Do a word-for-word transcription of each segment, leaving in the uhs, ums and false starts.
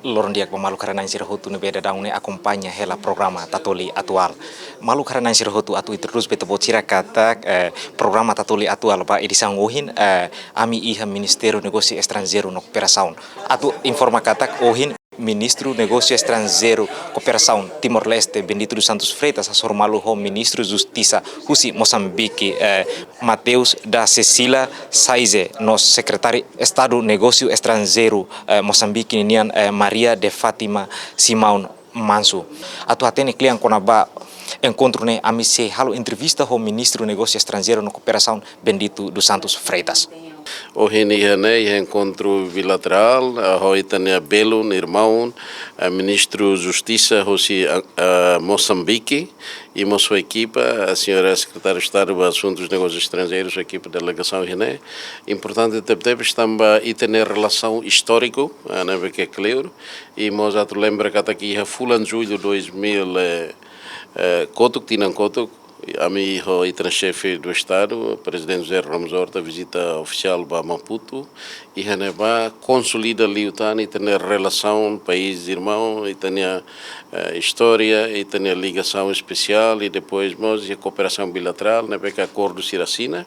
Loron di'ak ba maluk haree-na'in sira hotu ne'ebé daudaun ne'e akompaña hela programa Tatoli Atuál. Maluk haree-na'in sira hotu, atu introdús ba ita-boot sira katak, eh, programa Tatoli Atuál ba edisaun ohin, eh, ami iha Ministériu Negósiu Estranjeiru no Kooperasaun. Atu informa katak ohin Ministru Negósiu Estranjeiru Kooperasaun Timor-Leste, Bendito dos Santos Freitas, hasoru malu ho Ministru Justisa husi Mosambike, eh, Mateus da Cecília Saize, no Sekretáriu Estadu Negósiu Estranjeiru, eh, Mosambike nian, eh, Maria de Fátima Simão Manso. Atu hatene kle'an kona-ba enkontru ne'e, ami sei halo entrevista ho Ministru Negósiu Estranjeiru no Kooperasaun, Bendito dos Santos Freitas. Ohin iha ne'e, iha enkontru bilaterál, eh, ho ita-nia belun, irmaun, eh, Ministru Justisa husi, eh, eh, Mosambike, i mós sua ekipa, a señora Sekretária Estadu ba Asuntus Negósius Estranjeirus, sua ekipa delegasaun iha ne'e. Importante tebetebes tanba ita-nia relasaun istóriku, eh, ne'ebé ke kleur, i mós atu lembra katak iha fulan Jullu dois mil, eh, eh, kotuk, tinan kotuk, ami ho ita-nia Xefe do Estadu, Prezidente José Ramos Horta, vizita ofisiál ba Maputo, iha ne'ebá konsolida liután ita-nia relasaun país irmaun, ita-nia, eh, istória, ita-nia ligasaun espesiál, i depois mós iha kooperasaun bilaterál, ne'ebé ke akordu sira asina.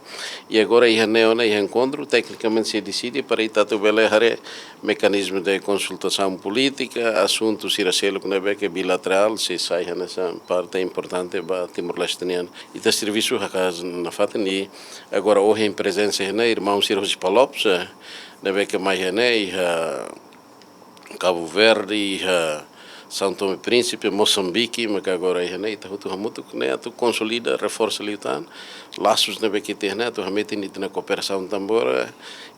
I agora iha ne'e ona, iha enkontru, teknikamente sei deside para ita atu bele haree mekanizmu de konsultasaun polítika, asuntu sira seluk ne'ebé ke bilaterál, sei sai hanesan parte importante ba Timor-Leste nian. Ita servisu maka'as nafatin, i agora ohin prezensa iha ne'e irmaun sira husi PALOPS, eh, ne'ebé ke mai iha ne'e, iha Cabo Verde, iha São Tomé e Príncipe, Mosambike, maka agora iha ne'e, ita hotu hamutuk ne'e atu konsolida, reforsa liután lasus ne'ebé ke iha ne'e, atu hametin ita-nia kooperasaun tanba agora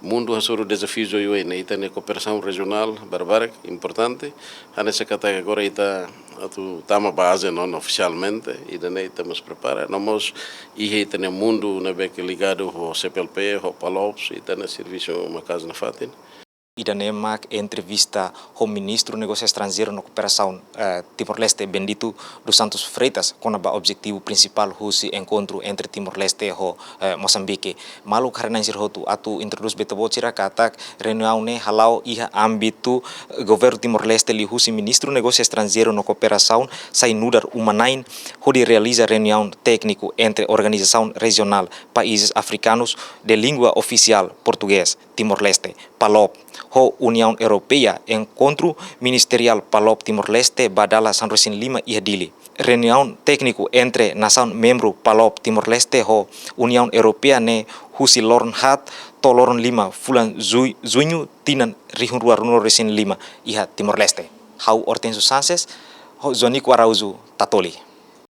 mundu hasoru dezafiu oioin ne'e, ita-nia kooperasaun rejionál barak-barak importante, hanesan katak agora ita atu tama ba ASEAN ona ofisialmente, ida-ne'e ita mós prepara, no mós iha ita-nia mundu ne'ebé ke ligadu ho C P L P, ho PALOPS, ita-nia servisu maka'as nafatin. Ida-ne'e mak entrevista ho Ministru Negósiu Estranjeiru no Kooperasaun, eh, Timor-Leste, Bendito dos Santos Freitas, kona-ba objetivu prinsipál husi enkontru entre Timor-Leste ho, eh, Mosambike. Maluk haree-na'in sira hotu, atu introdús ba ita-boot sira katak reuniaun ne'e hala'o iha ámbitu, eh, Governu Timor-Leste liuhusi Ministru Negósiu Estranjeiru no Kooperasaun sai nu'udar uma-na'in hodi realiza reuniaun tékniku entre organizasaun rejionál países afrikanus de língua ofisiál portugés, Timor-Leste, PALOP, ho Uniaun Europeia, enkontru ministeriál PALOP Timor-Leste ba dala sanulu-resin-lima iha Dili. Reuniaun tékniku entre nasaun membru PALOP Timor-Leste ho Uniaun Europeia ne'e husi loron haat to'o loron lima fulan Ju-, Juñu tinan rihun rua ruanulu-resin-lima iha Timor-Leste. Ha'u Hortensio Sanches, ho João Nico Araújo, Tatoli.